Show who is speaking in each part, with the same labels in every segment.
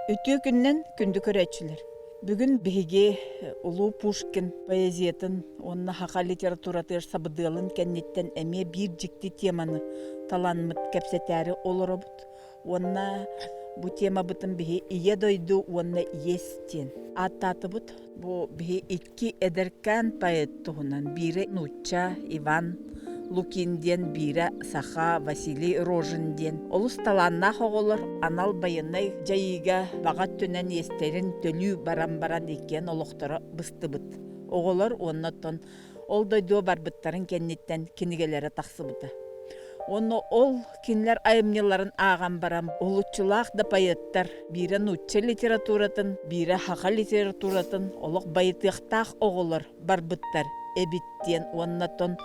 Speaker 1: Үтүө күнүнэн күндү көрөөччүлэр! Бүгүн биһиги улуу Пушкин поэзиятын уонна саха литературатыгар сабыдыалын кэнниттэн эмиэ биир дьикти теманы таланмыт кэпсэтээри олоробут уонна бу темабытын биһи Ийэ дойду уонна иэс диэн ааттаатыбыт. Бу биһи икки эдэркээн поэт туһунан биирэ нуучча Иван Лукин диэн биирэ саха Василий Рожин диэн олус талааннаах оҕолор анал байыаннай дьайыыга баҕа өттүнэн иэстэрин төлүү баран баран иккиэн олохторо быстыбыт оҕолор уонна оттон ол дойдуга барбыттарын кэнниттэн кинигэлэрэ тахсыбыта. Уонна ол кинилэр айымньыларын ааҕан баран уһулуччулаах да поэттар биирэ нуучча литературатын, биирэ саха литературатын олох байытыахтаах оҕолор барбыттар эбит диэн уонна оттон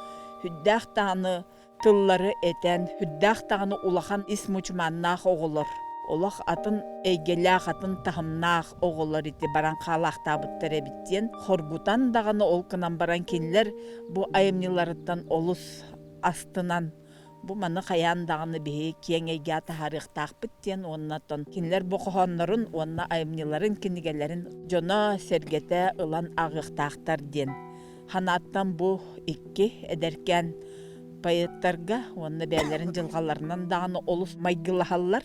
Speaker 1: сүрдээх даҕаны тыллары этэн, сүрдээх даҕаны улахан ис мучумааннаах оҕолор, олох атын эйгэлээх, атын таһымнаах оҕолор ити баран хаалаахтаабыттар эбит диэн хоргутан даҕаны ол гынан баран кинилэр бу айымньыларыттан олус астынан бу маны хайаан даҕаны биһиги киэҥ эйгэҕэ таһаарыахтаахпыт диэн уонна оттон кинилэр бу хоһооннорун уонна айымньыларын кинигэлэрин дьоно-сэргэтэ ылан ааҕыахтаахтар диэн санааттан бу икки эдэркээн поэттарга уонна бэйэлэрин дьылҕаларынан даҕаны олус майгылаһаллар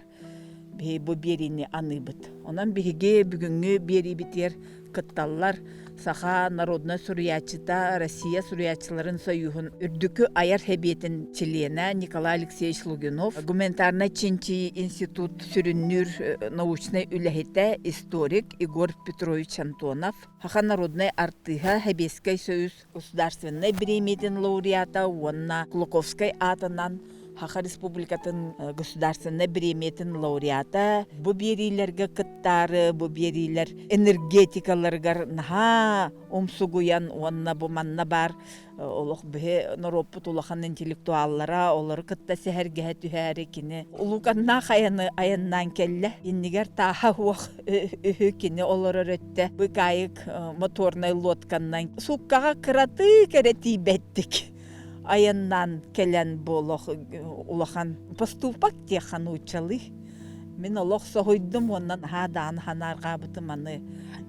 Speaker 1: биһиги бу биэриини аныыбыт. Онон биһиги бүгүҥҥү биэриибитигэр кытталлар саха народнай суруйааччыта, Россия суруйааччыларын союһун үрдүкү айар сэбиэтин чилиэнэ Николай Алексеевич Лугинов, гуманитарнай чинчийии институт сүрүннүүр научнай үлэһитэ, историк Егор Петрович Антонов, саха народнай артыыһа, Сэбиэскэй Союз Государственнай бириэмийэтин лауреата уонна Кулаковскай аатынан Саха Республикатын Государственнай бириэмийэтин лауреата. Бу биэриилэргэ кыттаары, бу биэриилэр энергетикаларыгар наһаа умсугуйан уонна бу манна баар олох биһи норуоппут улахан интеллектуаллара олору кытта сэһэргэһэ түһээри кини улууканнаах айаны айаннаан кэллэ. Иннигэр тааһа уох үһү кини олорор өттө быкаайык моторнай лодканнан сууккаҕа кыратык эрэ тиийбэттик айаннаан кэлэн бу олох улахан поступок диэххэ нууччалыы мин олох соһуйдум уонна наһаа даҕаны санаарҕаабытым аны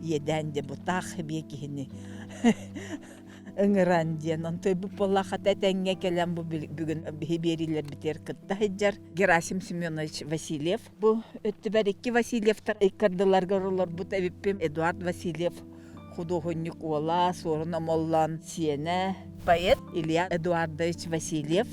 Speaker 1: иэдээн дьэ бутаах бие киһини ыҥыран диэн онтуйбут буоллахата этэҥҥэ кэлэн бу бүгүн биһи биэриилэрбитигэр кытта сылдьар Герасим Семенович Васильев Бу өттүбэр икки Васильевтар ыккардыларыгар олорбут эбиппин. Эдуард Васильев худуоһунньук уола, Суорун Омоллоон сиэнэ, поэт Илья Эдуардович Васильев.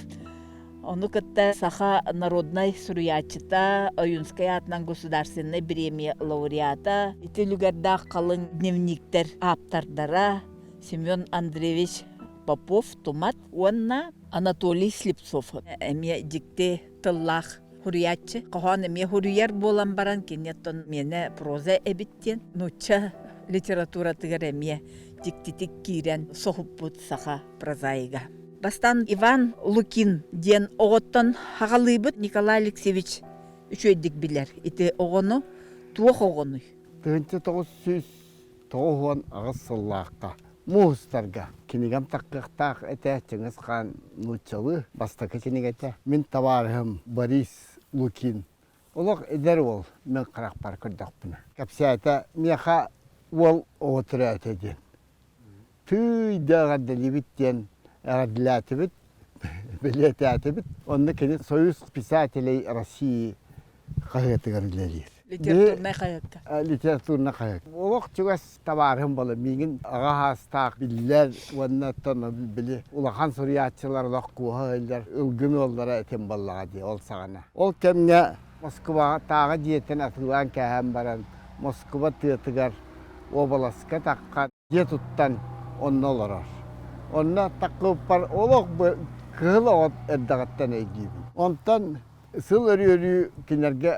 Speaker 1: Ону кытта саха народнай суруйааччыта, Ойуунскай аатынан государственнай бириэмийэ лауреата, ити үлүгэрдээх халыҥ дневниктэр ааптардара Семен Андреевич Попов Тумат уонна Анатолий Слепцов эмиэ дьикти тыллаах Суруйааччы хоһоон эмиэ суруйар буолан баран кини оттон миэнэ проза эбит диэн нуучча литературатыгар эмиэ дьиктитик киирэн соһуппут саха прозаига. Бастаан Иван Лукин диэн оҕоттон хаҕалыыбыт Николай Алексеевич үчүгэйдик билэр. Ити оҕону туох оҕонуй?
Speaker 2: 1998 сыллаахха Муустарга кинигэм таххыахтаах этэ Чыҥыс Хаан нууччалыы бастакы кинигэтэ. Мин табаарыһым Борис Лукин олох эдэр уол мин харахпар көрдөхпүнэ. Кэпсээтэ миэхэ уол оҕо төрөөтө диэн. Тыый да эҕэрдэлиибит диэн эҕэрдэлээтибит, бэлиэтээтибит. Онно кини Союз писателей России хаһыатыгар үлэлиир.
Speaker 1: Литературнай хаһыакка.
Speaker 2: Литературнай хаһыат. Олох чугас табаарыһым буолар. Миигин аҕа саастаах биллэр уонна оттон били улахан суруйааччылар олох куоһа ыһыллар ылгын уоллара этим буоллаҕа дии ол саҕана. Ол кэмҥэ Москваҕа дьиэтин атыылаан кээһэн баран Москва тыатыгар уобаласка таххан дьиэ туттан онно олорор. Онно таххыппар олох кыһыл оҕо эрдэҕиттэн өйдүүбүн. Онтон сыл өрүү-өрүү кинилэргэ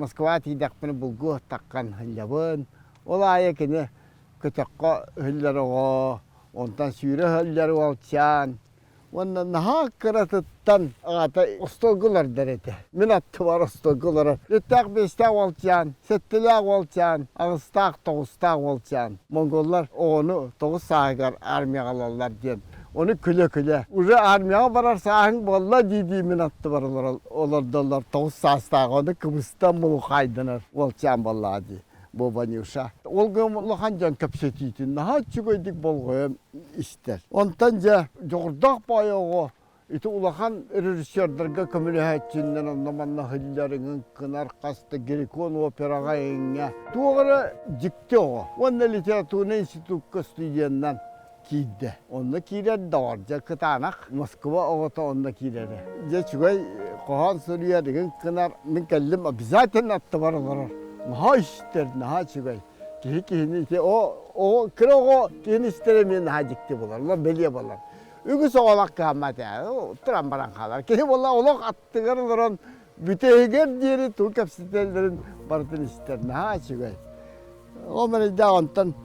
Speaker 2: Москваҕа тиийдэхпинэ булгу таххан сылдьабын. Ол аайы кини көтөххө ыһыллар оҕо, онтон сүүрэ ыһыллар уолчаан, Уонна наһаа кыратыттан аҕата остуолга олордор этэ. Мин аттыбар остуолга олорор. Үттээх биэстээх уолчаан, сэттэлээх уолчаан, аҕыстаах, тоҕустаах уолчаан. Монголлар оҕону тоҕус сааһыгар армияҕа ылаллар диэн. Ону күлэ-күлэ. Уже армияҕа барар сааһыҥ буолла дии-дии мин аттыбар олордоллор. Тоҕус саастаах ону кыбыстан мулухаайданар уолчаан буоллаҕа дии. Бу Ванюша. Ол улахан дьон кэпсэтиитин наһаа үчүгэйдик болҕойон истэр. Онтон дьэ дьоҕурдаах баай оҕо ити улахан режиссердарга көмөлөһөөччүннэн онно-манна иһиллэр гынар хас да Герикон операҕа иҥҥэ туох эрэ дьикти оҕо. Уонна литературнай институкка студенынан киирдэ. Онно киирэр доҕор, дьэ кытаанах Москва оҕото онно киирэрэ. Дьэ үчүгэй хоһоон суруйар игин гынар, мин кэллим обязательно аттыбар олорор. Наһаа истэр, наһаа үчүгэй. Киһи киһини ити оҕо кыра оҕо киһини истэрэ эмиэ наһаа дьикти буолар, олор бэлиэ буолар. Үгүс оҕолор кыһаммат ээ, туран баран хаалар. Киһи буолла олох аттыгар олорон бүтэһигэр диэри тугу кэпсэтэллэрин барытын истэр, наһаа үчүгэй. Ол мэрэйдээх онтон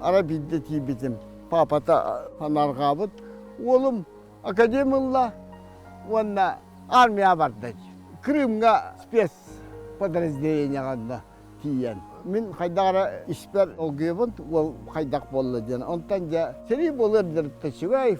Speaker 2: арай биирдэ тиийбитим, папата санаарҕаабыт, уолум академия ылла уонна армия барда диир. Крымҥа спец подразделениеҕа онно тиийэн. Мин хайдах эрэ испэр долгуйабын, уол хайдах буолла диэн. Онтон дьэ сэрии буолуор диэри үчүгэй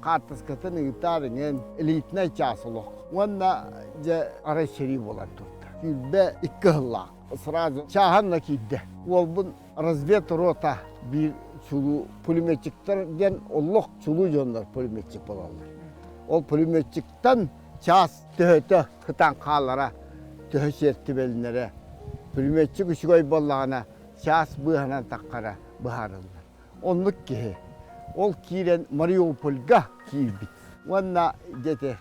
Speaker 2: хаартыскатын ыытаар иҥэн элитнэй чаас олох. Уонна дьэ арай сэрии буолан турда. 22 сыллаах. Сразу чааһан да киирдэ. Уолбун разведрота биир чулуу пулеметчиктар диэн олох чулуу дьоннор пулеметчик буолаллар. Ол пулеметчиктан чаас төһөтө кытаан хаалара, төһө сиэртибэлинэрэ. Пулеметчик үчүгэй буоллаҕына чаас быыһанан таххара быһаарыллар. Оннук киһи. Ол киирэн Мариупольга киирбит. Уонна дьэ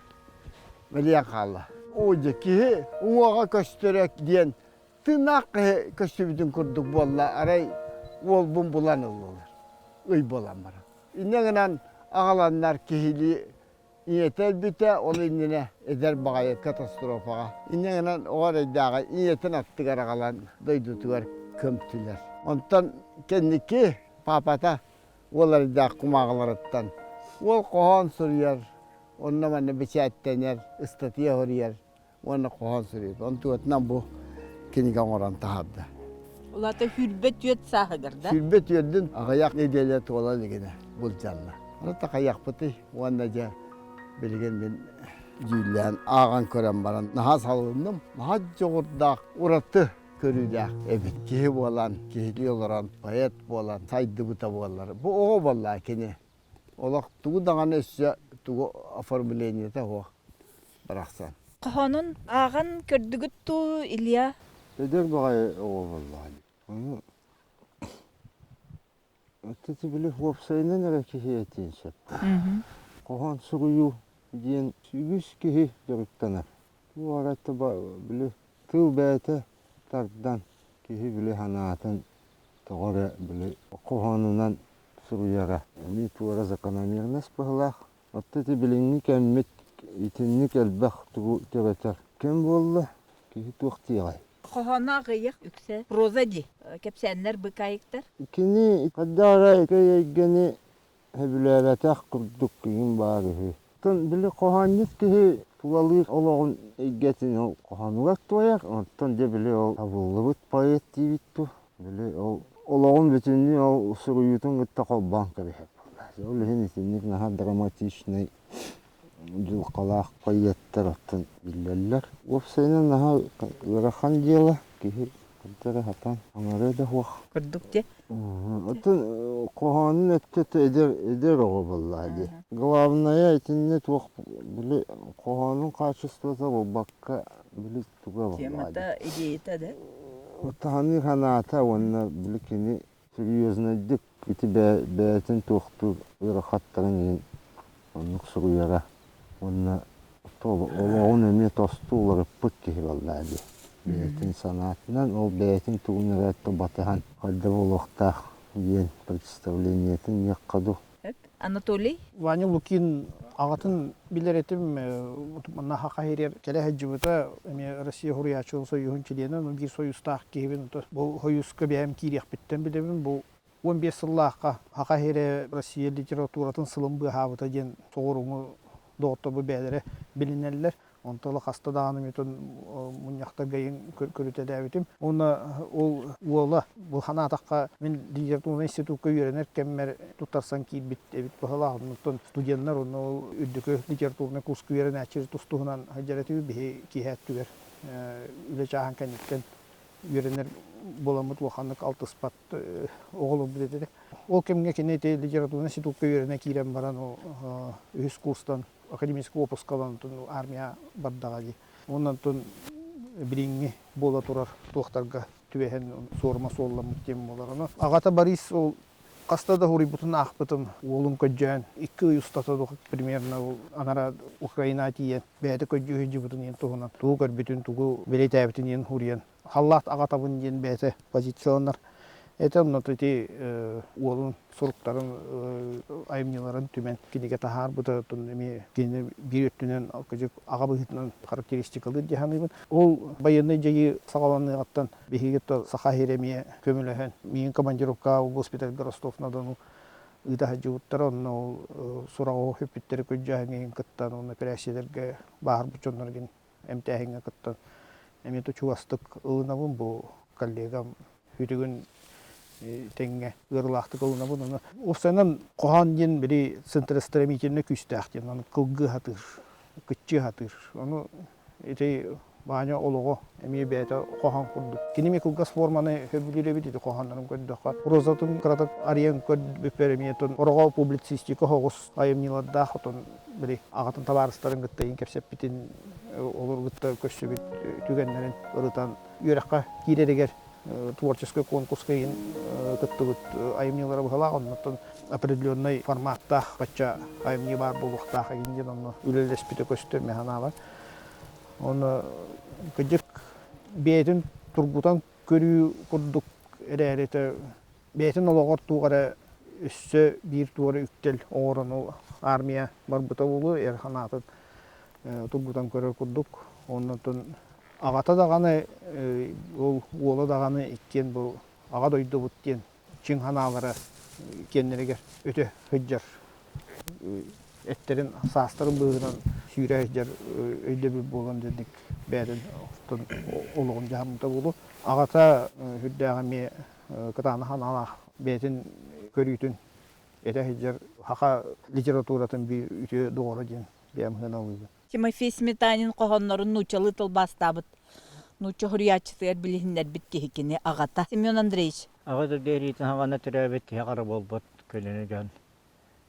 Speaker 2: мэлийэн хаалла. Оо дьэ киһи уҥуоҕа көстөрө диэн тыыннаах киһи көстүбүтүн курдук буолла, арай уолбун булан ыллылар. Ый буолан баран. Инньэ гынан аҕаланнар киһилии ийэтэ өлбүтэ, ол иннинэ эдэр баҕайы катастрофаҕа. Инньэ гынан оҕо эрэйдээҕи ийэтин аттыгар аҕалан дойдутугар көмтүлэр. Онтон кэнники паапата уол эрэйдээх кумааҕыларыттан уол хоһоон суруйар, онно-манна бэчээттэнэр, ыстатыйа суруйар уонна хоһоон суруйар. Онтугатынан бу кинигэ оҥорон таһаарда.
Speaker 1: Улаата 24 сааһыгар да?
Speaker 2: 24-дүн аҕыйах нэдиэлэ туола илигинэ былдьанна. Ону такайыахпытый уонна дьэ билигин мин дьүүллээн ааҕан көрөн баран наһаа салынным, наһаа дьоҕурдаах, ураты көрүүлээх эбит. Киһи буолан, киһилии олорон, поэт буолан сайдыбыта буоллар. Бу оҕо буолла кини. Олох тугу даҕаны өссө тугу оформлениета суох барахсан.
Speaker 1: Хоһоонун ааҕан көрдүгүт дуу, Илья?
Speaker 3: Эдэр баҕайы оҕо буоллаҕа дии. Ону ити били уопсайынан эрэ киһи этиэн сөп. Хоһоон суруйуу диэн үгүс киһи дьарыктанар. Бу арата били тыл бэйэтэ тардан киһи били санаатын тоҕо эрэ били хоһоонунан суруйара эмиэ туора закономерность быһыылаах. Оттон ити билиҥҥи кэммит итинник элбэх тугу төрөтөр кэм буолла, киһи туох диэҕэй?
Speaker 1: Хоһооно аҕыйах үксэ проза дии. Кэпсээннэр быкаайыктар.
Speaker 3: Кини хайдах эрэ эйгэни сөбүлээбэтэх курдук киһим баар үһү. Оттон били хоһоонньут киһи тулалыыр олоҕун эйгэтин ол хоһоонугар туойар, оттон дьэ били ол табыллыбыт поэт диибит дуу, били ол олоҕун бүтүннүү ол суруйуутун кытта холбоон кэбиһэр буолла. Ол иһин итинник наһаа драматичнай дьылҕалаах поэттар оттон биллэллэр. Уопсайынан наһаа ыарахан дьыала, киһи кырдьара сатаан аҥарыа да суох.
Speaker 1: Курдук дии.
Speaker 3: Оттон хоһоонун өттө эдэр эдэр оҕо буоллаҕа дии. Главное итиннэ туох били хоһоонун качествота буолбакка били туга буоллаҕа дии.
Speaker 1: Темата, идеята да?
Speaker 3: Таһыныы санаата уонна били кини серьезнайдык ити бэйэтин туохтуур ыарахаттарын иһин оннук суруйара уонна олоҕун эмиэ тосту уларыппыт киһи буоллаҕа дии. Бэйэтин санаатынан ол бэйэтин тугун эрэ батыһан хайда буолуохтаах диэн представлениетын диэххэ дуу.
Speaker 1: Анатолий?
Speaker 4: Ваня Лукин аҕатын билэр этим, манна Саха сиригэр кэлэ сылдьыбыта, эмиэ Россия суруйааччыларын союһун чилиэнэ, биир союзтаах киһибин, бу союзка бэйэм киириэхпиттэн билэбин, бу 15 сыллаахха Саха сирэ Россия литературатын сылын быыһаабыта диэн соҕурууҥу доҕотторбут бэйэлэрэ билинэллэр. Онтон ыла хаста даҕаны мүтүн мунньахтарга көрүтэлээбитим. Уонна ол уола бу санаатахха мин литературнай институкка үөрэнэр кэммэр туттарсан киирбит эбит быһалаах. Оннуттан студеннар онно ол үрдүкү литературнай курска үөрэнээччилэр тус-туһунан сылдьар этибит. Биһи киэһэ өттүгэр үлэ чааһын кэнниттэн. үөрэнэр буоламмыт улаханнык алтыспат оҕолорбут этэ. Ол кэмҥэ кини ити литературнай институкка үөрэнэ киирэн баран үһүс курстан академическай уоппуска ылан армия бардаҕа дии. Уонна онтон билиҥҥи буола турар туохтарга түбэһэн суорума суолламмыт диэн буолар. Ону аҕата Борис ол хаста да суруйбутун аахпытым. Уолум көдьөөн 2 ый устата примерно ол анара Украинаҕа тиийэн бэйэтэ көдьүү сылдьыбытын иһин туһунан тугу көрбүтүн, тугу бэлиэтээбитин иһин суруйан халлаат аҕатабын диэн бэйэтэ позицияланар. Это онно ити уолун суруктарын, айымньыларын түмэн кинигэ таһаарбыта эмиэ кини биир өттүнэн аҕа быһыытынан характеристикалыыр дии саныыбын. Ол байыаннай дьайыы саҕаланыаҕыттан биһиги Саха сирэ эмиэ көмөлөһөн миигин командировка госпитальга Ростов-на-Дону ыыта сылдьыбыттара. Онно ол сураҕы сүппүттэри күрдьээһиҥҥэ кыттан, уонна эпэрээссийэлэргэ бааһырбыт дьонноргин эмтээһиҥҥэ кыттан эмиэ чугастык ылынабын бу коллегам сүтүгүн тэҥҥэ ыарыылаахтык ылынабын. Ону уопсайынан хоһоон диэн били центростремительнай күүстээх диэн, ону кылгыы сатыыр, кыччыы сатыыр. Ону ити Ваня олоҕо эмиэ бэйэтэ хоһоон курдук. Кини эмиэ кылгас форманы сөбүлүүр эбит ити хоһооннорун көрдөххө. Прозатын кыратык арыйан көрбүппэр эмиэ ороҕо публицистика соҕус айымньылардаах отон били аҕатын табаарыстарын кытта иин кэпсэппитин олору кытта көрсүбүт түгэннэрин ырытан үөрэххэ киирэригэр творческой конкурска иин кыттыбыт айымньылара быһалаах оннуттан определенный форматтаах бачча айымньы баар буолуохтаах игин диэн онно үлэлэспитэ көстөр мин санаабар. Оны кыдьык бэйэтин тургутан көрүү курдук эрээри бэйэтин олоҕор туох эрэ өссө биир туора үктэл оҥорон ол армия барбыта буолуо эр санаатын тургутан көрөр курдук. Оннотон аҕата даҕаны ол уола даҕаны иккиэн бу аҕа дойдубут диэн чиҥ санаалара киэннэригэр өтө сылдьар эттэрин саастарын быыһынан сүүрэ сылдьар өйдөбүл буолан дьэнник бэйэтин олоҕун дьаһаммыта буолуо. Аҕата сүрдээх эмиэ кытаанах санаалаах бэйэтин көрүүтүн этэ сылдьар саха литературатын биир үтүө доҕоро диэн бэйэм сыаналыыбын.
Speaker 1: Тимофей Сметанин хоһооннорун нууччалыы тылбаастаабыт нуучча суруйааччытыгар билиһиннэрбит киһи кини аҕата Семен Андреевич.
Speaker 5: Аҕа дойду эриитин хаҕана төрөөбүт киһи хара буолбут көлүөнэ дьон.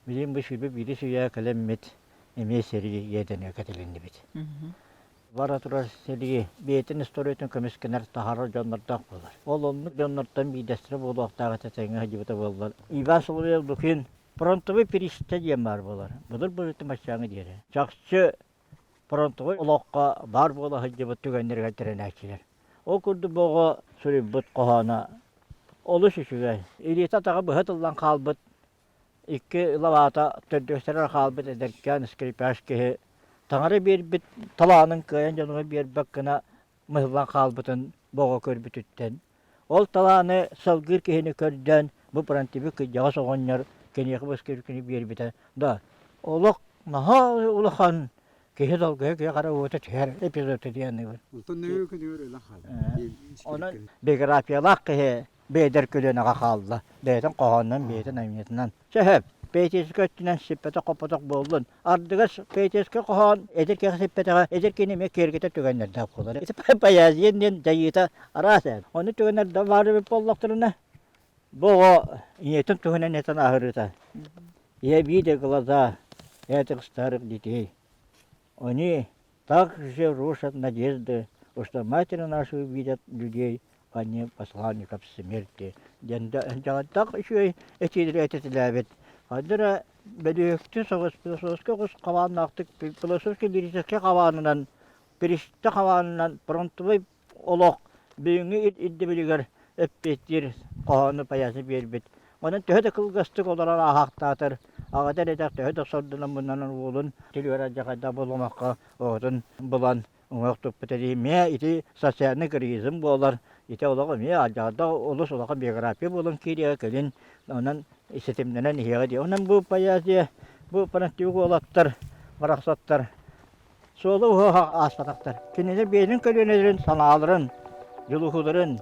Speaker 5: Билигин бу 21 үйэ кэлэммит эмиэ сэрии иэдэнэ кэтилиннибит. Бара турар сэрии бэйэтин историятын көмүскэнэр таһаарар дьоннордоох буолар. Ол оннук дьоннортон биирдэстэрэ буолуохтаах этэ тэҥҥэ сылдьыбыта буоллар. Иван Соловьев Лукин фронтовой перистэ диэн баар буолар. Былыр былыргы маччааҥы диэри. Чахчы фронтовой олоххо баар буола сылдьыбыт түгэннэригэр тэринээччилэр. Ол курдук бу оҕо суруйбут хоһооно олус үчүгэй. Илиитэ-атаҕа быһа тыллан хаалбыт икки лабаата төрдүөстэрэр хаалбыт эдэркээн скрипач киһи таҥара биэрбит талаанын кыайан дьонугар биэрбэт гына мыһыллан хаалбытын боҕо көрбүтүттэн ол талааны салгыыр киһини көрдөөн бу Прантибик кырдьаҕас оҕонньор киниэхэ бу скрипканы биэрбитэ да олох наһаа улахан киһи долгуйа киһи хара уота түһэр эпизод диэн Онон биографиялаах киһи бэйдэр көлүөнэҕэ хаалла. Бэйэтин хоһоонунан, бэйэтин айымньытынан. Сөп, поэтическай өттүнэн сиппэтэх-хоппотох буоллун. Ардыгар поэтическай хоһоон эдэр киһи сиппэтэҕэ, эдэр киһини эмиэ киэргэтэр түгэннэрдээх буолар. Ити поэзия диэн дьайыыта араас ээ. Ону түгэннэр баар эбит буоллахтарына, бу оҕо ийэтин туһунан этэн аһарыыта. Я видя глаза этих старых детей. Они так же рушат надежды, что матери наши увидят людей, а не посланников смерти. Диэн дьаҕаттах үчүгэй этиилэри этитилээбит. Ханна бөлүһүктүү соҕус философскай оҕус хабааннаахтык философскай лирическэй хабаанынан перистэ хабаанынан фронтовой олох бүгүҥҥү ирдэбилигэр эппиэттиир хоһоону поясы биэрбит. Онон төһө да кылгастык олорор ааһаахтаатар, аҕата эрэтэх төһө да сордонон муннанан уолун тилиэрэ дьахайда булумахха оҕотун булан уҥуох туппут эмиэ ити социальный кыргызм буолар. Ити олох эмиэ алдьарда олус улахан биография буолан киириэҕэ кэлин онон ситимнэнэн иһиэҕэ дии. Онон бу поэзия, бу фронтовик уолаттар барахсаттар Суола уһуоха ааспатахтар. Кинилэр бэйэлэрин көлүөнэлэрин санааларын, дьулуһууларын,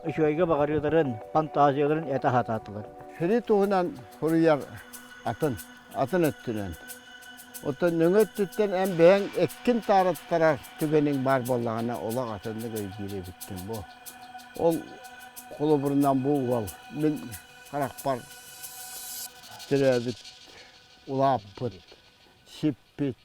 Speaker 5: үчүгэйгэ баҕарыыларын, фантазияларын этэ сатаатылар.
Speaker 2: Сэрии туһунан суруйар атын, атын өттүнэн. Оттон нөҥүө өттүттэн эн бэйэҥ эккин таарыттарар түгэниҥ баар буоллаҕына олох атыннык өйдүүр эбиккин бу. Ол холобурунан бу уол мин харахпар төрөөбүт, улааппыт, сиппит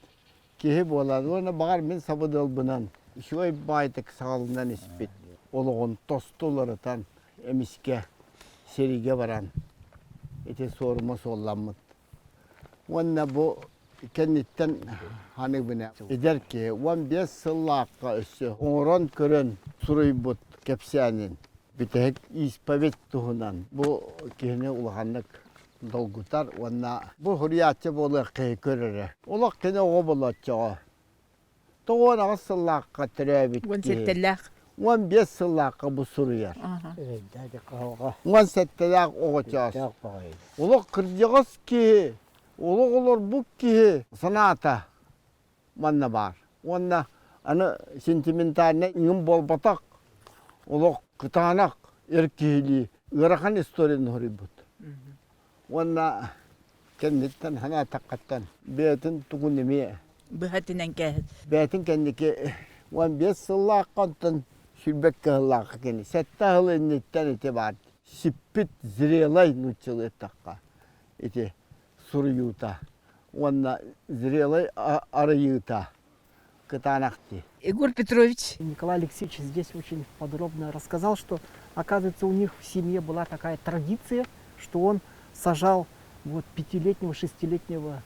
Speaker 2: киһи буолан уонна баҕар мин сабыдыалбынан үчүгэй баайтык саҕаланан испит олоҕун тосту уларытан эмискэ сэриигэ баран ити суорума суолламмыт. Уонна бу кэнниттэн ханыыбына эдэр киһи 15 сыллаахха өссө оҥорон көрөн суруйбут кэпсээнин бүтэһик исповедь туһунан бу киһини улаханнык долгутар уонна бу суруйааччы буолуох киһи көрөрө. Олох кини оҕо болооччоҕо. 98 сыллаахха төрөөбүт
Speaker 1: Уон
Speaker 2: киһи.
Speaker 1: сэттэлээх.
Speaker 2: 15 сыллаахха бу суруйар. Уон сэттэлээх оҕочоос. Олох кырдьаҕас киһи, олох олорбут киһи санаата манна баар. Уонна аны сентиментальнай ыҥым буолбатах, олох кытаанах эр киһилии ыарахан историяны суруйбут. Уонна кэнниттэн санаатаххыттан бэйэтин тугун эмиэ
Speaker 1: Быһа тинэн кээһит.
Speaker 2: Бэйэтин кэнники 15 сыллаахха онтон сүүрбэккэ сыллаахха кини сэттэ сыл инниттэн ити баар сиппит зрелай нууччалыы эттэххэ ити суруйуута уонна зрелай арыйыыта кытаанах дии.
Speaker 1: Егор Петрович.
Speaker 6: Николай Алексеевич здесь очень подробно рассказал, что, оказывается, у них в семье была такая традиция, что он сажал вот пятилетнего, шестилетнего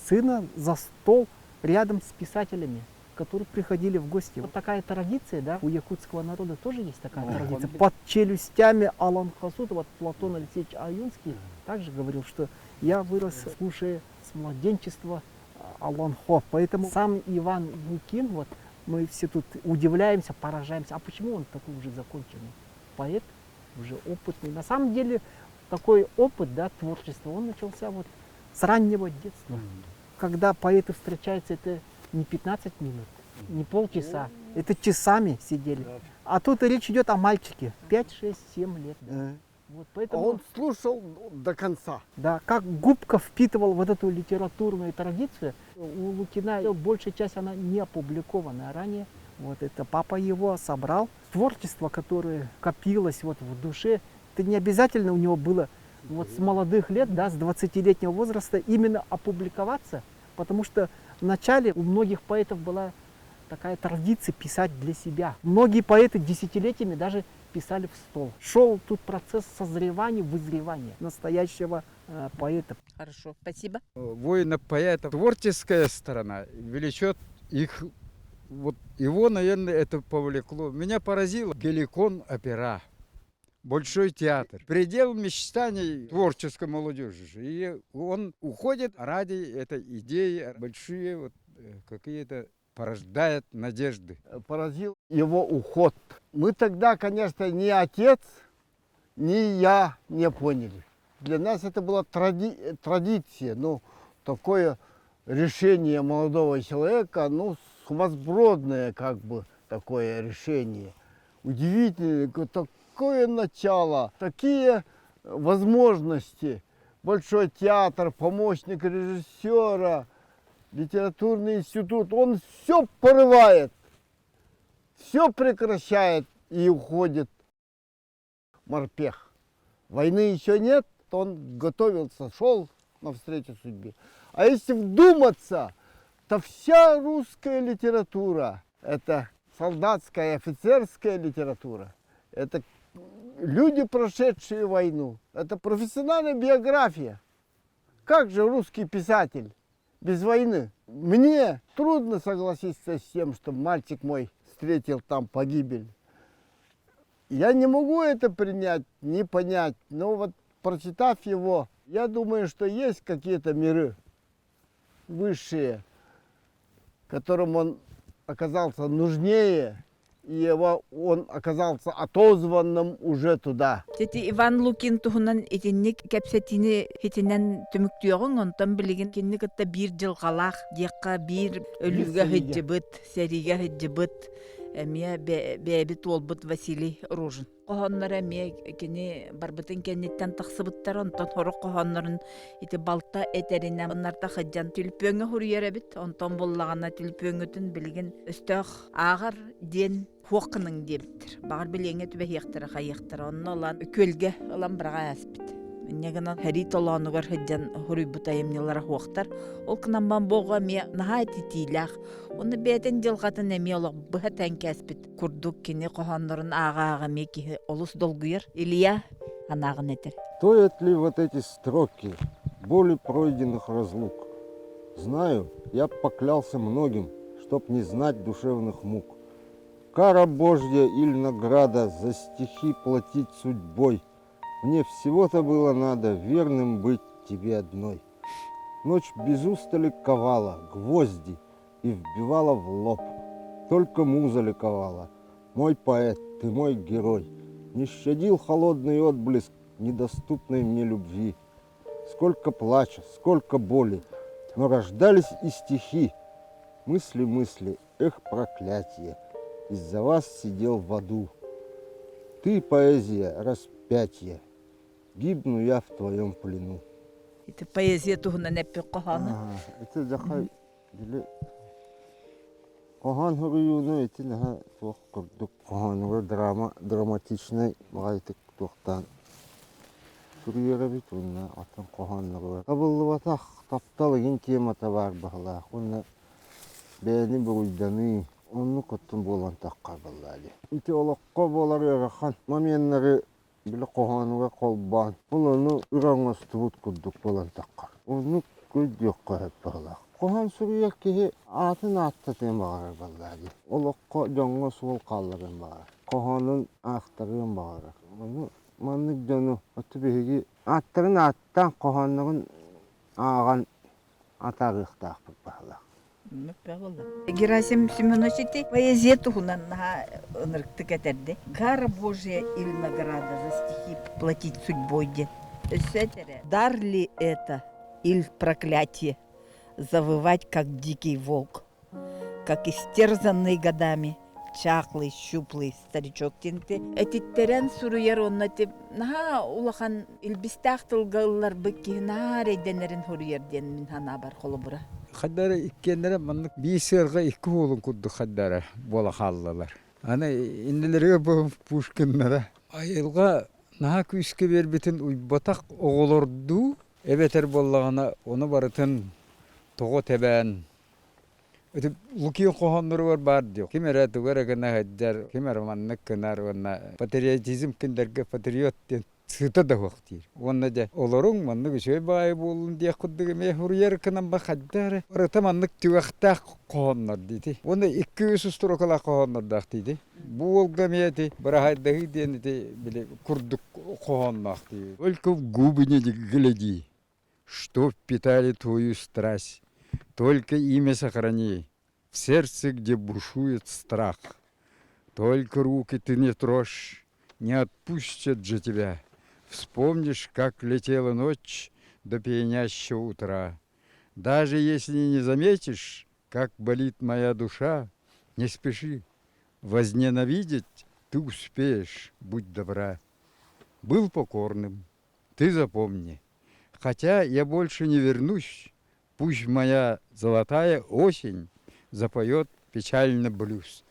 Speaker 6: сына за стол рядом с писателями, которые приходили в гости. Вот такая традиция, да, у якутского народа тоже есть такая традиция. Под челюстями Алан Хасута, вот Платон Алексеевич Аюнский также говорил, что я вырос, слушая с младенчества Аланхо. Поэтому сам Иван Лукин, вот мы все тут удивляемся, поражаемся, а почему он такой уже законченный поэт, уже опытный. На самом деле такой опыт, да, творчества, он начался вот с раннего детства. Когда поэты встречаются, это не 15 минут, не полчаса, это часами сидели. А тут речь идет о мальчике, 5, 6, 7 лет. Вот поэтому...
Speaker 2: А он слушал до конца.
Speaker 6: Да, как губка впитывал вот эту литературную традицию. У Лукина большая часть, она не опубликована ранее. Вот это папа его собрал. Творчество, которое копилось вот в душе, это не обязательно у него было вот с молодых лет, да, с 20-летнего возраста именно опубликоваться, потому что вначале у многих поэтов была такая традиция писать для себя. Многие поэты десятилетиями даже писали в стол. Шел тут процесс созревания, вызревания настоящего э, поэта.
Speaker 1: Хорошо, спасибо.
Speaker 7: Воина-поэта творческая сторона влечет их вот его, наверное, это повлекло. Меня поразило Геликон опера. Большой театр. Предел мечтаний творческой молодежи. И он уходит ради этой идеи. Большие вот э, какие-то порождает надежды.
Speaker 2: Поразил его уход. Мы тогда, конечно, ни отец, ни я не поняли. Для нас это была тради традиция, ну, такое решение молодого человека, ну, сумасбродное как бы такое решение. Удивительное, такое начало, такие возможности. Большой театр, помощник режиссера, литературный институт, он все порывает, все прекращает и уходит морпех. Войны еще нет, он готовился, шел навстречу судьбе. А если вдуматься, то вся русская литература – это солдатская, офицерская литература. Это люди, прошедшие войну. Это профессиональная биография. Как же русский писатель без войны? Мне трудно согласиться с тем, что мальчик мой встретил там погибель. Я не могу это принять, не понять, но вот прочитав его, я думаю, что есть какие-то миры высшие, которым он оказался нужнее, и его, он оказался отозванным уже туда.
Speaker 1: Тети Иван Лукин туһунан итинник кэпсэтиини итинэн түмүктүөҕүҥ, онтон билигин кинини кытта биир дьылҕалаах диэххэ биир өлүүгэ сылдьыбыт, сэриигэ сылдьыбыт эмиэ бэйэбит уолбут Василий Рожин. Хоһоонноро эмиэ кини барбытын кэнниттэн тахсыбыттар, онтон сорох хоһооннорун ити балта этэринэн ынарта сылдьан түлпүөҥҥэ суруйар эбит, онтон буллаҕына түлпүөҥҥүтүн билигин өстөөх ааҕар диэн. Хуох гыныҥ диэбиттэр. Баҕар билиэҥҥэ түбэһиэхтэрэ, хайыахтара. Онно ылан күөлгэ ылан быраҕа ааспыт. Инньэ гынан сэрии толоонугар сылдьан суруйбут айымньылара суохтар. Ол гынан баран бу оҕо эмиэ наһаа этитиилээх. Уонна бэйэтин дьылҕатын эмиэ олох быһа тэҥ кээспит курдук кини хоһооннорун ааҕа-ааҕа эмиэ киһи олус долгуйар. Илья анааҕын этэр.
Speaker 3: Стоят ли вот эти строки боли пройденных разлук? Знаю, я б поклялся многим, чтоб не знать душевных мук. Кара Божья или награда за стихи платить судьбой. Мне всего-то было надо верным быть тебе одной. Ночь без устали ковала гвозди и вбивала в лоб. Только муза ликовала. Мой поэт, ты мой герой. Не щадил холодный отблеск недоступной мне любви. Сколько плача, сколько боли, но рождались и стихи. Мысли, мысли, эх, проклятие, из-за вас сидел в аду. Ты, поэзия, распятие, гибну я в твоем плену.
Speaker 1: Это поэзия туһунан эппит хоһоону.
Speaker 3: Это захай били хоһоон суруйууну ити наһаа туох курдук хоһоонугар драма драматичнай баҕайытык туохтаан суруйар эбит уонна атын хоһоонноругар табыллыбатах таптал игин темата баар баһылаах уонна бэйэни буруйданыы оннук оттон буолан таххар буоллаа дии. Ити олоххо буолар ыарахан моменнары били хоһоонугар холбоон ол ону ыра оҥостубут курдук буолан таххар. Оннук өйдүөххэ сөп быһыылаах. Хоһоон суруйар киһи аатын ааттатыан баҕарар буоллаа дии. Олоххо дьоҥҥо суол хаалларыан баҕарар. Хоһоонун аахтарыан баҕарар. Ону маннык дьону отту биһиги ааттарын ааттаан хоһооннорун ааҕан атаарыахтаахпыт баһылаах.
Speaker 1: Герасим Семенович ити поэзия туһунан наһаа ынырыктык этэрди. Кара Божья или награда за стихи платить судьбой диэн. Өссө этэрэ. Дар ли это или проклятие завывать, как дикий волк, как истерзанный годами чахлый, щуплый старичок диэнти этиттэрэн суруйар уонна ити наһаа улахан илбистээх тылга ылларбыт киһи наһаа эрэйдэнэрин суруйар диэн мин санаабар холобура.
Speaker 7: Хайдары иккиэннэрэ маннык биир сыарҕа икки уолун курдук хайдары буола хааллылар. Аны иннилэригэр бу Пушкиннара айылҕа наһаа күүскэ биэрбитин уйбатах оҕолордуу эбэтэр буоллаҕына ону барытын тоҕо тэбээн Ити Лукин хоһоонноругар баар диэх. Ким эрэ тугу эрэ гына сылдьар, ким эрэ маннык гынар уонна патриотизм кинилэргэ патриот диэн сыта да суох диир. Уонна дьэ олоруҥ маннык үчүгэй баҕайы буоллун диэх курдук эмиэ суруйар гынан ба хайда эрэ барыта маннык түгэхтээх хоһооннор диити. Уонна икки-үс устуруокалаах хоһооннордоох диити. Бу уолга эмиэ ити быраһайдаһыы диэн ити били курдук хоһоонноох дии. Только в губы не гляди, Что впитали твою страсть, только имя сохрани в сердце, где бушует страх. Только руки ты не трожь, не отпустят же тебя. Вспомнишь, как летела ночь до пьянящего утра. Даже если не заметишь, как болит моя душа, не спеши, возненавидеть ты успеешь, будь добра. Был покорным, ты запомни, хотя я больше не вернусь, пусть моя золотая осень запоет печально блюз.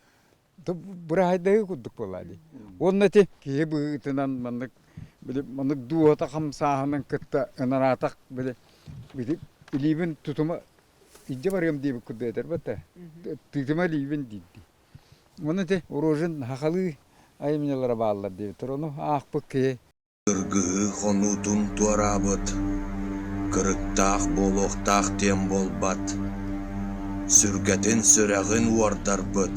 Speaker 7: Быраһайдаһыы курдук буолаа дии. Уонна ити киһи быһыытынан маннык били маннык дууһата хамсааһынын кытта ынараатах били били илиибин тутума илдьэ барыам диэбит курдук этэр бата. Тыытыма илиибин диирдии. Уонна ити Рожин хахалыы айымньылара бааллар диэбиттэр. Ону аахпыт киһи
Speaker 8: Кыргыһыы хонуутун туораабыт, кырыктаах буолуохтаах диэн буолбат, сүргэтин сүрэҕин уордарбыт,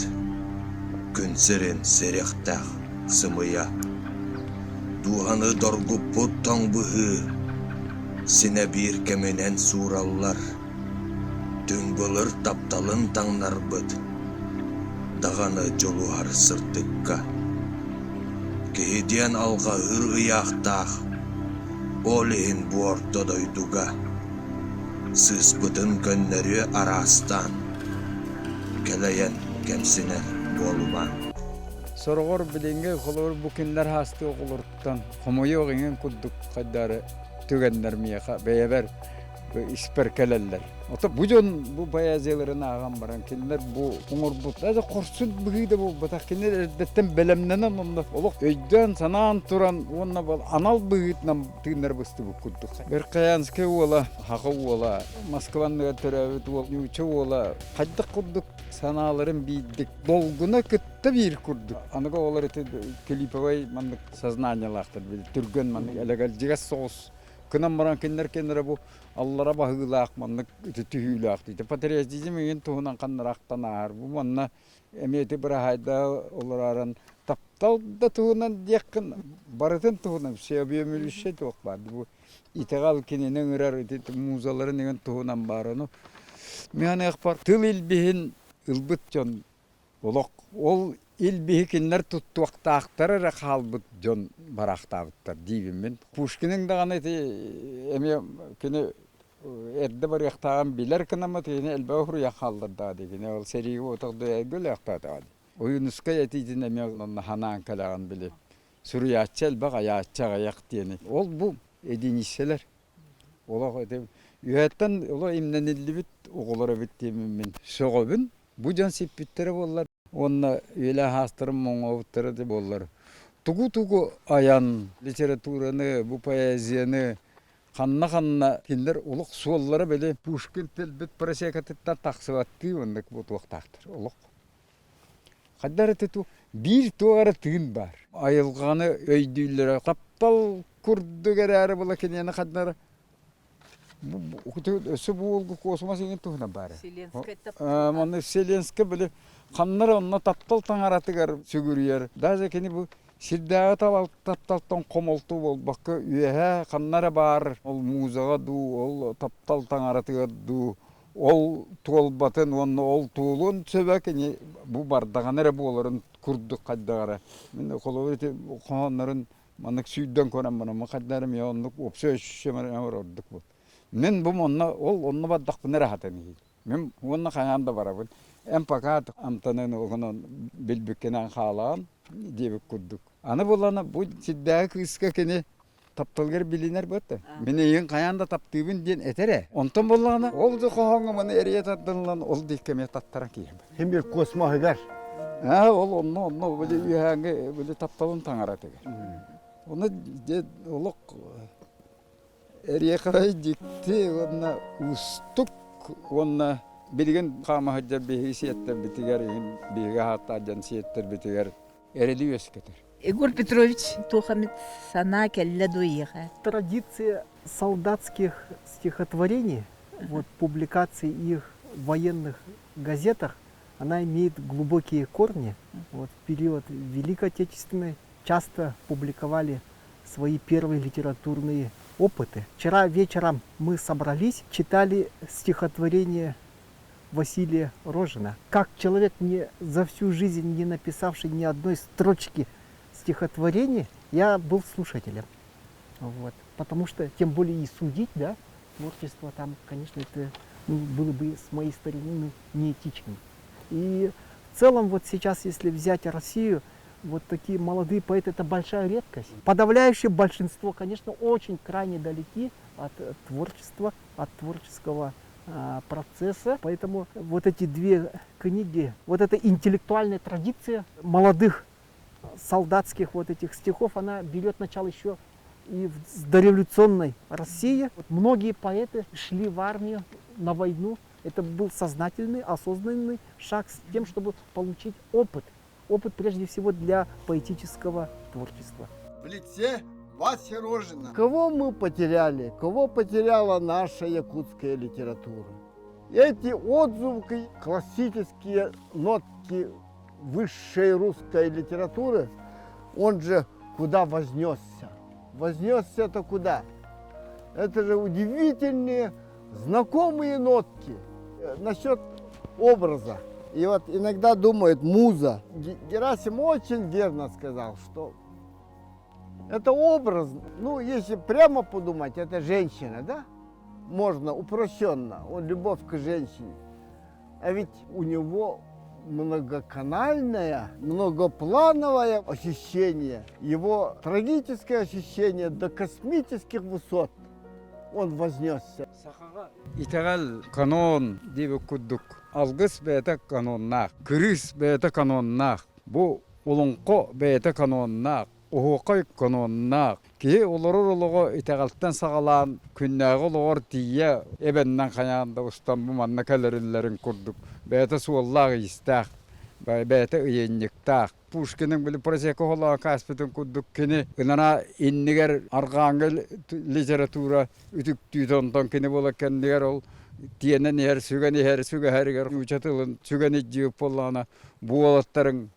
Speaker 8: күн сирин сириэхтээх сымыйа. Дууһаны доргуппут тоҥ быһыы, синэ биир кэминэн суураллар, түҥ былыр тапталын таҥнарбыт, даҕаны дьулуһар сырдыкка. Киһи диэн алҕаһыыр ыйаахтаах, ол иһин бу орто дойдуга сыыспытын көннөрүө араастаан, кэлэйэн кэмсинэр буолума.
Speaker 7: Сороҕор билиҥҥи холобур бу кинилэр хаастыы оҕолоруттан хомойуох иҥин курдук хайдары түгэннэр миэхэ бэйэбэр. испэр кэлэллэр. Ото бу дьон бу поэзияларын ааҕан баран кинилэр бу оҥорбут даже хорсун быһыы да буолбатах кинилэр эрдэттэн бэлэмнэнэн онно олох өйдөөн санаан туран уонна анал быһыытынан тыыннара быстыбыт курдук. Верхоянскай уола, Хаха уола, Москва анныгар төрөөбүт уол, нуучча уола хайдах курдук санааларын биирдик долгуна кытта биир курдук. Аныгы оҕолор ити клиповай маннык сознаниелаахтар түргэн маннык элэгэлдьигэс соҕус гынан баран кинилэр кинилэрэ бу аллара баһыылаах маннык ити түһүүлээх диите патриотизм игин туһунан ханнараахтан ааһар бу манна эмиэ ити быраһаайда олоророн таптал да туһунан диэххин барытын туһунан всеобъемлющий туох баар бу итэҕэл кинини ыҥырар ити музаларын игин туһунан баар ону мин аныахпар тыл илбиһин ылбыт дьон Олох ол илбиһи кинилэр туттуохтаахтара эрэ хаалбыт дьон бараахтаабыттар диибин мин. Пушкиныҥ даҕаны ити эмиэ кини эрдэ барыахтааҕын билэр гынаммыт кини элбэҕи суруйан хааллардаҕа дии. Кини ол сэриигэ отох дойайга өлөөхтөөтөҕө дии. Ойуунускай этиитин эмиэ онно ханаан кэлэҕин били. Суруйааччы элбэх, айааччы аҕыйах диэни. Ол бу единиссэлэр. Олох ити үөһэттэн олох имнэниллибит оҕолор эбит диэммин мин сөҕөбүн. Бу дьон сиппиттэрэ буоллар уонна үйэлээх аастарын моҥообуттара да буоллар тугу-тугу айан литератураны, бу поэзияны ханна-ханна кинилэр олох суоллара били Пушкин тэлбит просекатыттан тахсыбаттыы оннук буолуохтаахтар олох. Хайдах эрэ туту биир туох эрэ тыын баар. Айылҕаны өйдүүллэрэ таптал курдук эрээри була киниэхэ хайдах эрэ Өссө бу уолга космос иҥин туһунан баара. Манна Вселенскэй били ханна эрэ онно таптал таҥаратыгар сүгүрүйэр. Даже кини бу сирдээҕи тапталтан хомолто буолбакка үөһээ ханна эрэ баар ол музаҕа дуу, ол таптал таҥаратыгар дуу ол туолбатын уонна ол туолуон сөбө кини бу бардаҕына эрэ буоларын курдук хайдах эрэ. Мин холобур ити хоһооннорун Маннык сүүрдэн көрөн баран хайдах эрэ оннук уопсай өссө ордук буол. Мин бу онно ол онно бардахпына эрэ хатан иһин. Мин уонна хайаан да барабын. Эн пока амтанын оҕонон билбиккинэн хаалаан диэбит курдук. Аны булана бу сирдээҕи кыыска кини тапталгар билинэр буотта. Мин эйигин хайаан да таптыыбын диэн этэр ээ. Онтон буоллаҕына ол да хоһооҥҥо маны эрийэ тардыллан ол диэки эмиэ таттаран киирэр.
Speaker 2: Син бир космоһыгар.
Speaker 7: Аа, ол онно онно били үөһээҥҥи били тапталын таҥаратыгар. Ону дьэ олох эриэхэбэй дьикти уонна уустук уонна билигин хаама сылдьар биһиги сиэттэрбитигэр иһин биһиги ааттаах дьон сиэттэрбитигэр эрэли үөскэтэр.
Speaker 1: Егор Петрович туох эмит санаа кэллэ дуо эйиэхэ?
Speaker 6: Традиция солдатских стихотворений, вот публикации их в военных газетах, она имеет глубокие корни. Вот в период Великой Отечественной часто публиковали свои первые литературные опыты. Вчера вечером мы собрались, читали стихотворение Василия Рожина. Как человек, не, за всю жизнь не написавший ни одной строчки стихотворений, я был слушателем. Вот. Потому что, тем более и судить, да, творчество там, конечно, это ну, было бы с моей стороны неэтичным. И в целом вот сейчас, если взять Россию, вот такие молодые поэты – это большая редкость. Подавляющее большинство, конечно, очень крайне далеки от творчества, от творческого процесса. Поэтому вот эти две книги, вот эта интеллектуальная традиция молодых солдатских вот этих стихов, она берет начало еще и в дореволюционной России. Вот многие поэты шли в армию на войну. Это был сознательный, осознанный шаг с тем, чтобы получить опыт. Опыт прежде всего для поэтического творчества.
Speaker 2: В лице Васи Рожина. Кого мы потеряли? Кого потеряла наша якутская литература? Эти отзвуки, классические нотки высшей русской литературы, он же куда вознесся? Вознесся-то куда? Это же удивительные знакомые нотки насчет образа. И вот иногда думает муза. Герасим очень верно сказал, что это образ, ну, если прямо подумать, это женщина, да? Можно упрощенно, он любовь к женщине. А ведь у него многоканальное, многоплановое ощущение, его трагическое ощущение до космических высот. Он вознесся.
Speaker 7: Сахаҕа итэҕэл канон диэбит курдук алгыс бэйэтэ каноннаах, кырыыс бэйэтэ каноннаах, бу олоҥхо бэйэтэ каноннаах, оһуохай каноннаах. Киһи олорор олоҕо итэҕэлтэн саҕалаан күннээҕи олоҕор тиийэ эбэннэн хайаан да устан бу манна кэлэриллэрин курдук бэйэтэ суоллаах-иистээх, бэйэтэ ыйынньыктаах. Пушкиның били прозека холоон кааспытын курдук кини ынана иннигэр арҕааҥҥы литература үтүктүүтэ онтон кини буола кэннигэр ол тиэнэн иһэр, сүгэн иһэр, сүгэһэригэр нууча тылын сүгэн илдьибит буоллаҕына бу уолаттарыҥ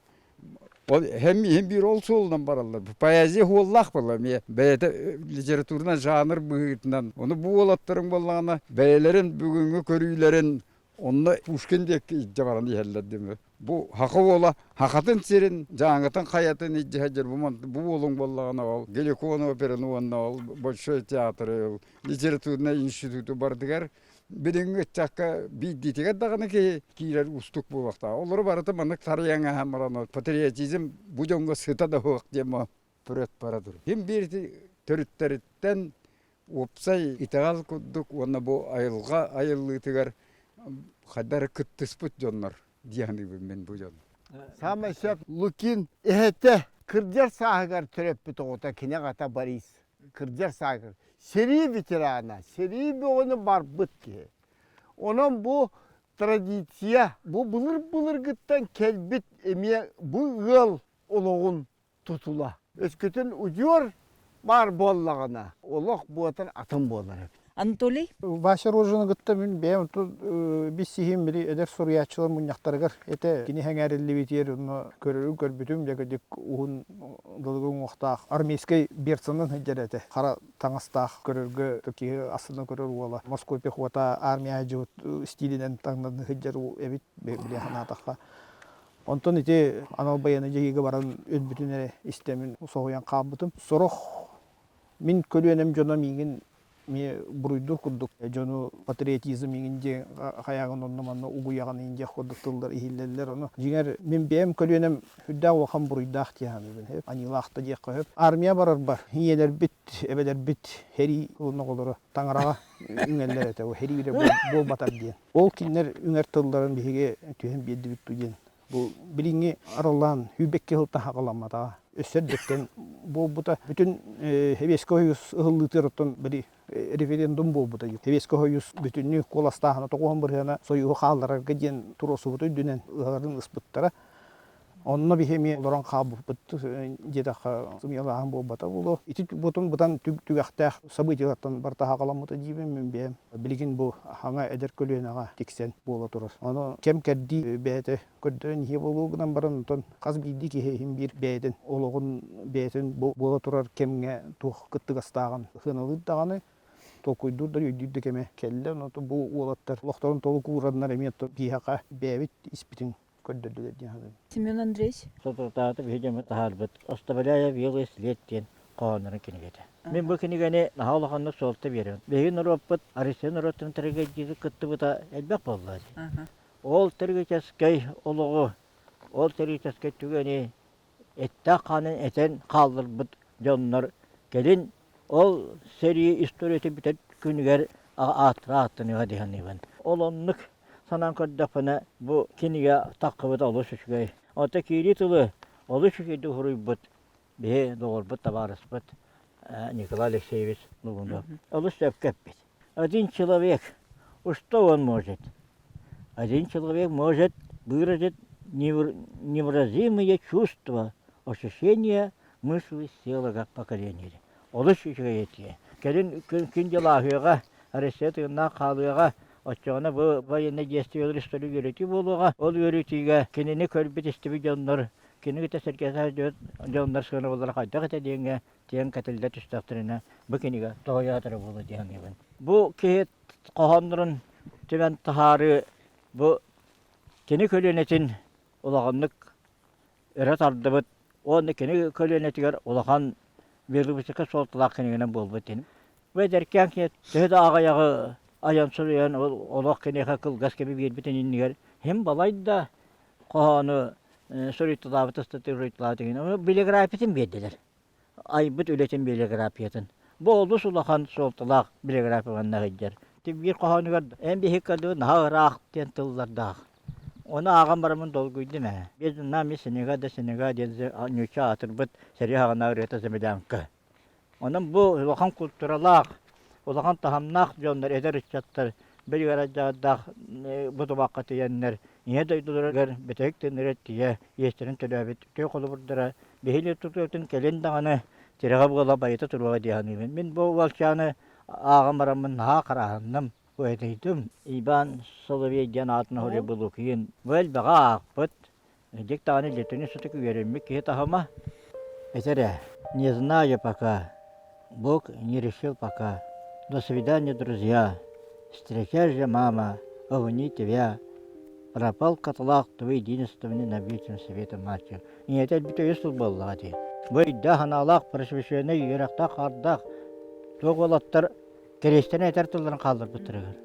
Speaker 7: ол һэм иһин биир ол суолунан бараллар. Поэзия хуоллаах буолла эмиэ бэйэтэ литературнай жанр быһыытынан ону бу уолаттарыҥ буоллаҕына бэйэлэрин бүгүҥҥү көрүүлэрин онно Пушкин диэки илдьэ баран иһэллэр диэн Бу һаха уола һахатын сирин, Дьааҥытын хайатын илдьэ сылдьар бу бу уолуҥ буоллаҕына ол Геликон операны уонна ол Большой театры, ол литературнай институту барытыгар билиҥҥи ыччакка биирдиитигэр даҕаны киһи киирэр уустук буолуохтаах. Олору барыта маннык тарыйан аһан баран патриотизм бу дьоҥҥо сыта да суох диэн төрөт бара турар. Ким биир төрүттэриттэн уопсай итэҕэл курдук уонна бу айылҕа айыллыытыгар хайдах эрэ кыттыспыт дьоннор дии саныыбын мин бу дьон.
Speaker 2: Саамай сөп Лукин эһэтэ кырдьар сааһыгар төрөппүт оҕото кини аҕата Борис кырдьар сааһыгар сэрии ветерана, сэрии бөҕөнү барбыт киһи. Онон бу традиция, бу былыр-былыргыттан кэлбит эмиэ бу ыал олоҕун тутула. Өскөтүн удьуор баар буоллаҕына, олох буотар атын буолар эбит.
Speaker 1: Анатолий?
Speaker 4: Вася Рожины кытта мин бэйэм билсиһим били эдэр суруйааччылар мунньахтарыгар этэ кини сэҥээриллибитигэр онно көрөрүн көрбүтүм дьэ кырдьык уһун дылыгы уҥуохтаах армейскай берцанан сылдьар этэ хара таҥастаах көрөргө киһи астына көрөр уола морской пехота армия дьыбыт стилинэн таҥнан сылдьар эбит били санаатахха Онтон ити анал байыаннай дьайыыга баран өлбүтүн эрэ истэммин соһуйан хаалбытым. Сорох мин көлүөнэм дьоно миигин эмиэ буруйдуур курдук дьону патриотизм иҥин диэн хайааҕын онно-манна угуйаҕын иҥин диэх курдук тыллар иһиллэллэр. Ону дьиҥэр мин бэйэм көлүөнэм сүрдээх улахан буруйдаах дии саныыбын. Аньыылаах да диэххэ сөп. Армия барарбар ийэлэрбит, эбэлэрбит сэрии оҕолоро таҥараҕа үҥэллэр этэ. Сэрии эрэ буолбатар диэн. Ол кинилэр үҥэр тылларын биһиги түһэн биэрдибит дуу диэн бу билиҥҥи араллаан сүүрбэккэ сылтан саҕаламматаҕа. Өссө эрдэттэн буолбута. Бүтүн Сэбиэскэй Союз ыһыллыытыгар оттон били референдум буолбута. Сэбиэскэй Союз бүтүннүү куоластааһына тоҕуһун бырыһыана Союһу хаалларарга диэн туруорсубута үрдүнэн ыһаларын ыспыттара. Онно биһи эмиэ олорон хаалбыппыт диэтэххэ сымыйалааһын буолбата буолуо. Ити бутун бытан түгэхтээх событиелартан барыта саҕаламмыта диибин мин бэйэм. Билигин бу хаҥа эдэр көлүөнэҕэ тиксэн буола турар. Ону кэм-кэрдии бэйэтэ көрдөрөн иһиэ буолуо гынан баран, онтон хас биирдии киһи иһин биир бэйэтин олоҕун бэйэтин бу буола турар кэмҥэ туох кыттыгастааҕын сыаналыыр даҕаны, толкуйдуур да өйдүүр да кэмэ кэллэ. Онон бу уолаттар олохторун толук уураннар эмиэ биһиэхэ бэйэбит испитин көрдөрдүлэр диэн саныыбын.
Speaker 1: Семен Андреевич?
Speaker 5: Соторутааҕыта биһиги дьоммут таһаарбыт «Оставляя белый след» диэн хоһооннорун кинигэтэ. Мин бу кинигэни наһаа улаханнык суолта биэрэбин. Биһиги норуоппут Россия норуоттарын трагедията кыттыбыта элбэх буолла. Ол трагическай олоҕу, ол трагическай түгэни эттээх-хаанын этэн хаалларбыт дьоннор кэлин ол сэрии историята бүтэр күнүгэр ааттара ааттаныаҕа дии саныыбын. Ол оннук санаан көрдөхпүнэ, бу кинигэ таххыбыта олус үчүгэй. Оттон киирии тылы олус үчүгэйдик суруйбут биһи доҕорбут, табаарыспыт Николай Алексеевич Лугунов олус сөпкө эппит. Один человек, что он может? Один человек может выразить невыразимые чувства, ощущения, мысли целого поколения. Олус үчүгэй этии. Кэлин күн дьыл ааһыаҕа, Россия тыыннаах хаалыаҕа, оччоҕуна бу военнай действиелэр история үөрэтии буолуоҕа. Ол үөрэтиигэ кинини көрбүт-истибит дьоннор, кини кытта сэргэсэһэр дьоннор сыанабыллара хайдах этэ диэҥҥэ тиэн кэтиллэ түстэхтэринэ бу кинигэ тоһуйаатара буолуо дии саныыбын. Бу киһи хоһооннорун түмэн таһаарыы бу кини көлүөнэтин улаханнык өрө тардыбыт уонна кини көлүөнэтигэр улахан биологическай суолталаах кинигэнэн буолбут диэн. Бу эдэркээн киһи төһө да аҕыйаҕы айан суруйан олох киниэхэ кылгас кэми биэрбитин иннигэр иһин балайда хоһоону суруйталаабыт ыстатыйа суруйталаабыт иһин библиографиятын биэрдилэр. Айбыт үлэтин библиографиятын. Бу олус улахан суолталаах биографияланна сылдьар. Биир хоһоонугар эн биһикки наһаа ыраах диэн тыллардаах. Ону ааҕан бараммын долгуйдум ээ. Между нами снега да снега диэн нуучча аатырбыт сэрии саҕана ырыата землянка. Онон бу улахан култууралаах, улахан таһымнаах дьоннор, эдэр ыччаттар били бу тубахха тиийэннэр Ийэ дойдуларыгар бүтэһик тыыннара тиийэ иэстэрин төлөөбүт үтүө холобурдара биһиги тутуутун кэлин даҕаны тирэҕэ буола байыта туруоҕа дии саныыбын. Мин бу уолчааны ааҕан бараммын наһаа харааһынным, уйадыйдым. Иван Соловей диэн аатын хоруйбут Лукин бу элбэҕи аахпыт, дьик даҕаны литини сытык үөрэммит киһи таһыма. Этэрэ, не знаю пока, Бог не решил пока. До свидания, друзья. Встречай же, мама, обни тебя. Пропал каталаг твой единственный на вечном свете мальчик. Ийэтэ өлбүтэ үс сыл буоллаҕа дии. Бу өйдөөх анаалаах просвещенный үөрэхтээх хардаах туох уолаттар кэриэстэрин этэр тылларын хаалларбыттарыгар.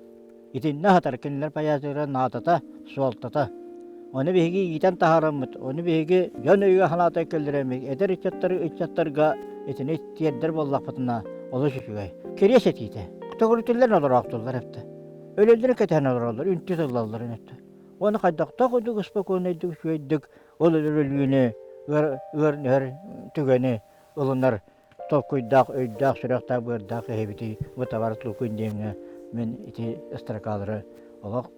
Speaker 5: Итиннэ аһатар кинилэр поэзиялара наадата, суолтата. Ону биһиги иитэн таһаараммыт, ону биһиги дьон өйүгэр санаата кэллэрэммит, эдэр ыччаттары ыччаттарга итини тиэрдэр буоллахпытына олус үчүгэй. Кириэс этиитэ. Төгүрүтүллэн олороохтуллар эптэ. Өлөллөрүн кэтэһэн олороллор, үнтү тыллалларын эптэ. Уонна хайдахтаах курдук спокойнайдык, үчүгэйдик ол өлөр өлүүнү, ыар ыар түгэни ылынар толкуйдаах, өйдөөх, сүрэхтээх, быардаах киһибитий бу товар Лукин диэҥҥэ мин ити строкалары олох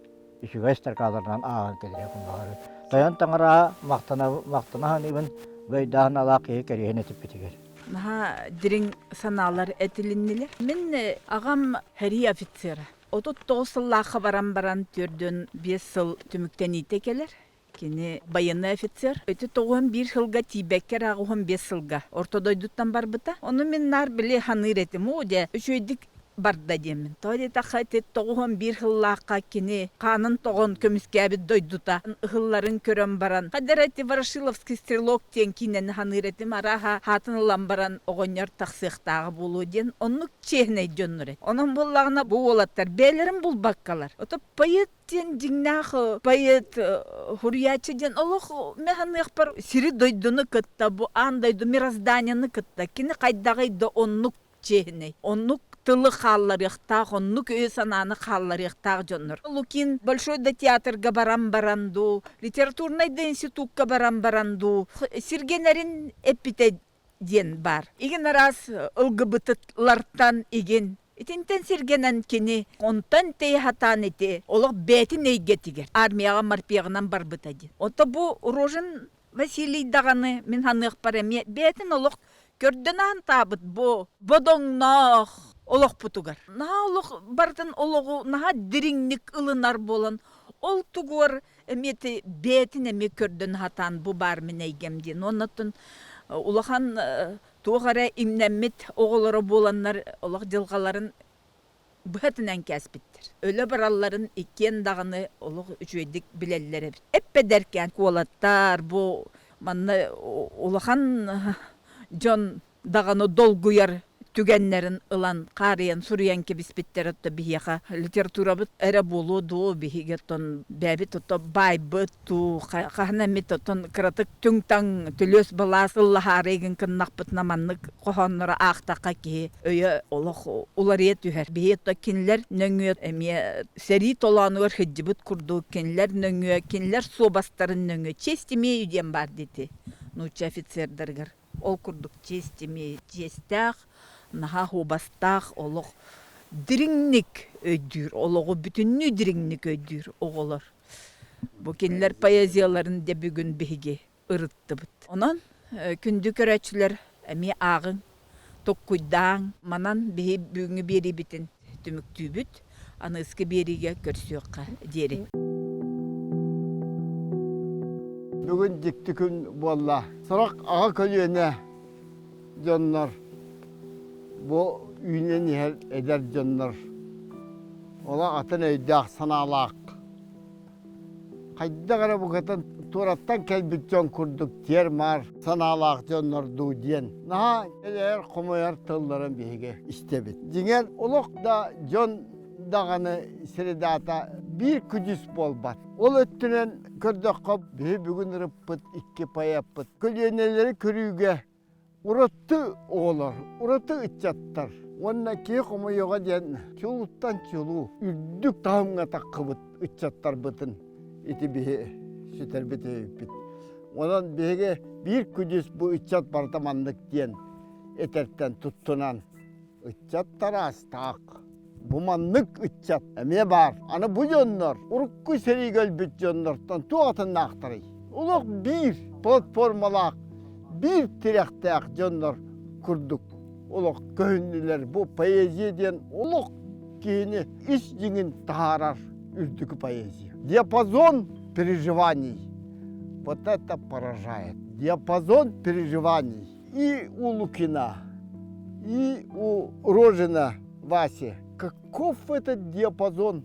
Speaker 5: үчүгэй строкаларынан ааҕан кэлиэхпин баҕарабын. Тойон таҥара махтана махтана саныыбын бу өйдөөх аналаах киһи кэриэһин этиппитигэр.
Speaker 1: Наһаа дириҥ санаалар этилиннилэр. Мин аҕам сэрии офицера. 39 сыллаахха баран баран 45 сыл түмүктэниитэ кэлэр. Кини байыаннай офицер. Ити 91 сылга тиийбэккэ эрэ 85 сылга орто дойдуттан барбыта. Ону мин наар били саныыр этим. Оо дьэ, үчүгэйдик барда диэммин. Тоҕо диэтэххэ ити 91 сыллаахха кини хаанын тоҕон көмүскээбит дойдута ыһылларын көрөн баран, хайдара ити Ворошиловский стрелок диэн киинэни саныыр этим. Арааһа хаатын ылан баран оҕонньор тахсыахтааҕа буолуо диэн оннук чиэһинэй дьоннор эт. Онон буоллаҕына бу уолаттар бэйэлэрин булбаккалар. Ото поэт диэн дьиҥнээх поэт суруйааччы диэн олох мин саныахпар сири-дойдуну кытта бу аан дойду мирозданияны кытта кини хайдаҕый да оннук чиэһинэй оннук тылы хаалларыахтаах оннук өйү-санааны хаалларыахтаах дьоннор Лукин Большой да театрга баран баран дуу литературнай да институкка баран баран дуу сиргэнэрин эппитэ диэн баар. Игин араас ылгыбытытлартан игин Итинтэн сиргэнэн кини онтон тэйэ сатаан ити олох бэйэтин эйгэтигэр армияҕа морпеҕынан барбыта диэн. Ото бу Рожин Василий даҕаны мин саныахпар эмиэ бэйэтин олох көрдөн аантаабыт бу бодоҥноох олохпутугар. Наһаа олох барытын олоҕу наһаа дириҥник ылынар буолан ол тугуар эмиэ бэйэтин эмиэ көрдөн сатаан бу баар мин эйгэм диэн. Уонна улахан туох эрэ имнэммит оҕолоро буоланнар олох дьылҕаларын быһатынан кээспиттэр. Өлө баралларын иккиэн даҕаны олох үчүгэйдик билэллэр эбит. Эппэдэркээн куолаттар бу манна улахан дьон даҕаны долгуйар түгэннэрин ылан хаарыйан суруйан кэбиспиттэр отто биһиэхэ литературабыт эрэ буолуо дуо биһиги оттон бэйэбит отто баайбыт туу хаһан эмит оттон кыратык түҥ-таҥ түлүөс былаас ыллаһаары игин кыннахпытына маннык хоһооннору аахтахха киһи өйө олох уларыйа түһэр. Биһи отто кинилэр нөҥүө эмиэ сэрии толоонугар сылдьыбыт курдук кинилэр нөҥүө кинилэр суобастарын нөҥүө честь имею диэн баар диэти нуучча офицердарыгар Ол курдук честь имею чиэстээх, наһаа суобастаах олох дириҥник өйдүүр, олоҕу бүтүннүү дириҥник өйдүүр оҕолор. Бу кинилэр поэзияларын дьэ бүгүн биһиги ырыттыбыт. Онон күндү көрөөччүлэр эмиэ ааҕыҥ, толкуйдааҥ. Манан биһи бүгүҥҥү биэриибитин түмүктүүбүт. Аныгыскы биэриигэ көрсүөххэ диэри.
Speaker 2: Бүгүн дьикти күн буолла. Сорох аҕа көлүөнэ дьоннор бу үүнэн иһэр эдэр дьоннор олох атын өйдөөх санаалаах хайдах эрэ букатын туораттан кэлбит дьон курдук тиэр-маар санаалаах дьоннор дуу диэн наһаа элэйэр хомойор тылларын биһиги истэбит. Дьиҥэр олох да дьон даҕаны средаата биир күдьүс буолбат. Ол өттүнэн көрдөххө биһи бүгүн ырыппыт икки поэппыт көлүөнэлэри көрүүгэ ураты оҕолор, ураты ыччаттар. Уонна киһи хомойуоҕа диэн чулууттан чулуу үрдүк таһымҥа таххыбыт ыччаттарбытын ити биһи сүтэрбит эбиппит. Онон биһиги биир күдьүс бу ыччат барыта маннык диэн этэртэн туттунан ыччат тараастаах бу маннык ыччат эмиэ баар. Аны бу дьоннор урукку сэриигэ өлбүт дьоннортон туох атыннаахтарый? Олох биир платформалаах, биир тирэхтээх дьоннор курдук олох көһүннүлэр. Бу поэзия диэн олох киһини ис дьиҥин таһаарар үрдүкү поэзия. Диапазон переживаний. Вот это поражает. Диапазон переживаний. И у Лукина, и у Рожина Васи. Каков этот диапазон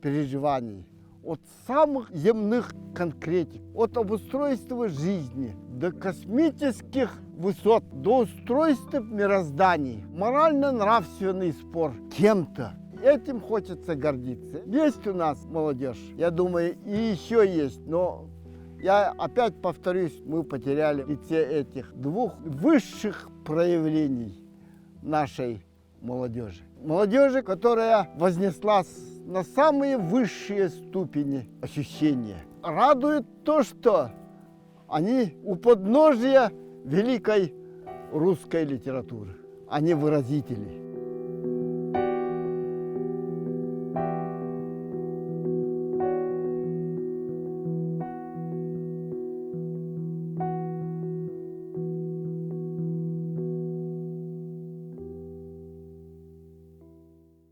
Speaker 2: переживаний? От самых земных конкретик, от обустройства жизни до космических высот, до устройства мирозданий. Морально-нравственный спор кем-то. Этим хочется гордиться. Есть у нас молодежь, я думаю, и еще есть, но я опять повторюсь, мы потеряли лице этих двух высших проявлений нашей молодежи. Молодежи, которая вознеслась на самые высшие ступени ощущения. Радует то, что они у подножия великой русской литературы. Они выразители.